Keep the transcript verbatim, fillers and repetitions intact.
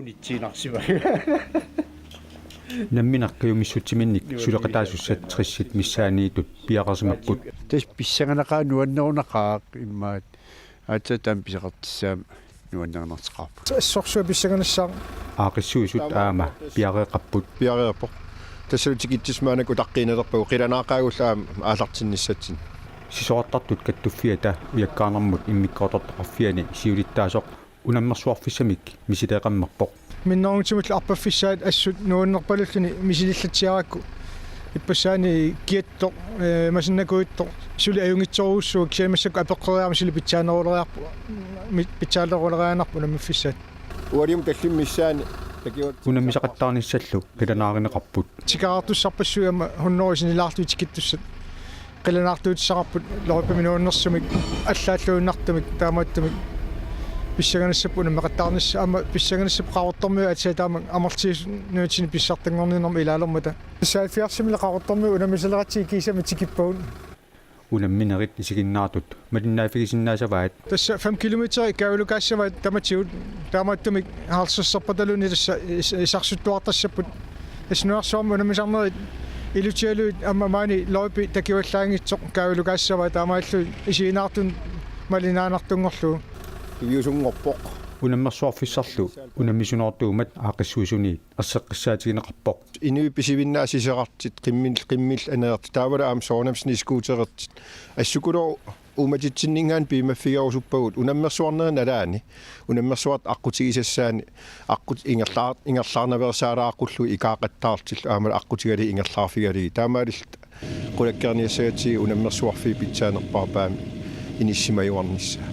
Unitsinarsiva. Nammineq kajumissutsiminnik suleqataasussat tressit missaaniittut piareersimapput. Tassa pissanganaqaaq nuannerunaqaaq immaqa aatsaat taama pisoqartussaammat nuannerinartoqarpoq. Assorsuaq pissanganassaaq. Aaqqissuisut aamma piareeqqapput. Piareerpoq. Tassalu tikitsisut maannakkut utaqqiinnarpagut qilanaaqaagullu aamma aallartinnissatsinnut. Sisorartartut Kattuffiata ujakkaarnermut immikkoortortaqarfiani siulittaasoq unammersuarfissamik misileeqqammerpoq. Minnerunngitsumillu arpaffissaat assut nuannerpalulluni misilillatsiarakku. Ippassaani kiattoq, eh, masinnakuittoq, suli ajunngitsorujussuuvoq, kisianni massakkut apeqqeriarmat suli pitsaaneruleriarpoq, mi-, pitsaaneruleriaannarpoq unammiffissaat. Ualium tallimmi missaani takivat. Unammisaqattaarnissallu qilanaarineqarput. Tikeraartussarpassuit aamma hunnorujussuarnilaartut tikittussat. Qilanaartuutissaqarput lorripimik nuannersumik, allaalluinnartumik, taamaattumik pissanganassapput unammeqattaarnissaq, aamma pissanganassapput Qaqortormiut aatsaat taama amerlatigisut nunatsinni pissartanngorninnermut ilaalermata. Saalfiarsimili Qaqortormiut unammisaleratsigit kiisami tikippagut. Unamminerit isiginnaartut malinnaaffigisinnaassavaat. Tassa fem kilometer kaavilukaassavaat tamatigut, taamaattumik halvtredserpataluunniit tassa is-, isarsuttuartassapput. Tassa nunarsuarmi unammisarnerit ilutigalugit aamma maani lorripit takivallaanngitsoq kaavilukaassavaat, taamaallu isiginnaartunut malinnaannartunngorlugu. Piviusunngorpoq. Unammersuarfissarlu unammisunoortuummat aaqqissuisuniit erseqqissaatigineqarpoq. Inuit pisivinnaat sisorartut qimmil-, qimmillu aneertut, taavalu aamma soorunami snescooterertut. Assukulooq uummatitsinninngaanniit piumaffigerusuppagut unammersuarnerit nalaanni. Unammersuartut aqqutigisassaanni aqqut ingerlaar-, ingerlaarnaveersaalaaqqullugit ikaaqattaartillu aammalu aqqutigalugit ingerlaarfigalugit. Taamaalilluta qulakkeerniassagatsigit unammersuarfiit pitsaanerpaarpaamik inissimajuarnissaat.